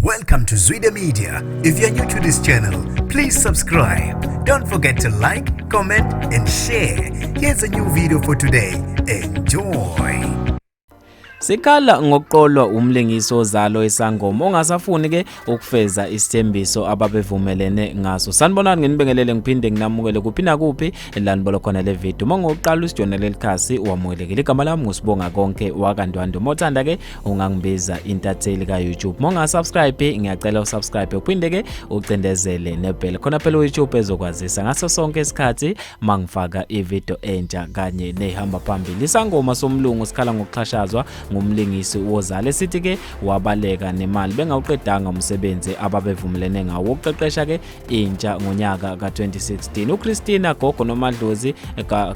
Welcome to Zwida Media. If you're new to this channel, please subscribe. Don't forget to like, comment, and share. Here's a new video for today. Enjoy. Sikhala ngokuqolwa umlingisi ozalo isangoma ongasafuni ke ukufeza isithembiso ababevumelene ngaso. Sanibonani, nginibingelele ngiphinde nginamukele kuphi nakuphi la nibola khona le video. Uma ngokuqala usijoyina leli khasi, wamukelekile. Igama lami nguSibonga Konke wakaNdwandwe. Mawuthanda ke ungangibiza intatheli ka-YouTube. Uma ungasubscribe, ngiyacela usubscribe uphinde ke ucindezele nebell khona phela uYouTube ezokwazisa ngaso sonke isikhathi mangifaka ivideo entsha kanye nehamba phambili. Isangoma somlungu sikhala ngokuxhashazwa ngumlingisi wozalo, esithi ke wabaleka nemali bengawuqedanga umsebenzi ababevumelene ngawo wokuqeqesha ke intsha ngonyaka ka-2016. UChristina Gogo Nomadlozi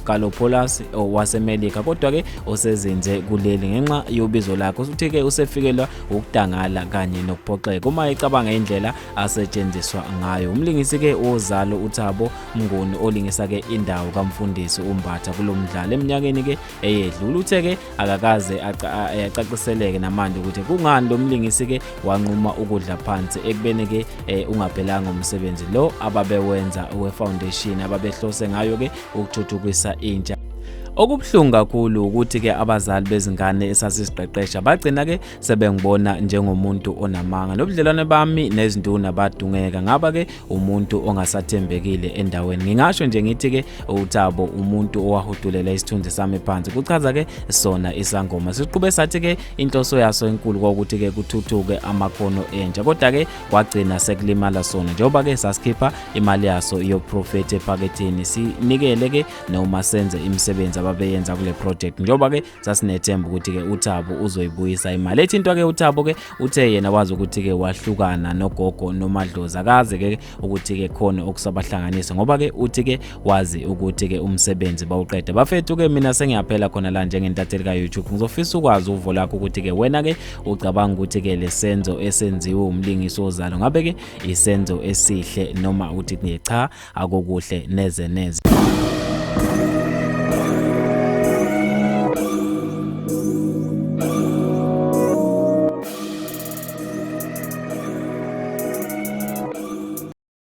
Galopolis waseMelika, kodwa ke osezinze kuleli ngenxa yobizo lakhe, uthi ke usefikelwa ukudangala kanye nokuphoxeka uma ecabanga indlela asetshenziswa ngayo umlingisi ke wozalo uThabo Mnguni, olingisa ke indawo kamfundisi uMbatha kulomdlalo eminyakeni ke eyedlula. Uthe ke akakaze acaciseleke namanje ukuthi kungani lo mlingisi ke wanquma ukudla phansi ekubeni ke ungaphelanga umsebenzi lo ababewenza we-foundation ababehlose ngayo ke ukuthuthukisa intsha. Okubuhlungu kakhulu ukuthi ke abazali bezingane esasisiqeqesha bagcina ke sebengibona njengomuntu onamanga, nobudlelwane bami nezinduna badungeka, ngaba ke umuntu ongasathembekile endaweni. Ngingasho nje ngithi ke uThabo umuntu owahudulela isithunzi sami phansi, kuchaza ke sona isangoma. Siqhube sathi ke inhloso yaso enkulu kwakuthi ke kuthuthuke amakhono entsha, kodwa ke kwagcina sekulimala sona njengoba ke sasikhipha imali yaso yoprofethi ephaketheni sinikele ke noma senze imisebenzi ababeyenza kule project, njengoba ke sasinethemba ukuthi ke uThabo uzoyibuyisa imali. Ethintwa ke uThabo ke uthe yena wazi ukuthi ke wahlukana nogogo Nomadlozi, akaze ke ukuthi ke khona okusabahlanganisa, ngoba ke uthi ke wazi ukuthi ke umsebenzi bawuqeda. Bafethu ke mina sengiyaphela khona la njengentatheli ka YouTube. Ngizofisa ukwazi uvo lakho ukuthi ke wena ke ucabanga ukuthi ke lesenzo esenziwe umlingisi wozalo ngabe ke isenzo esihle noma uthi cha, akukuhle neze neze.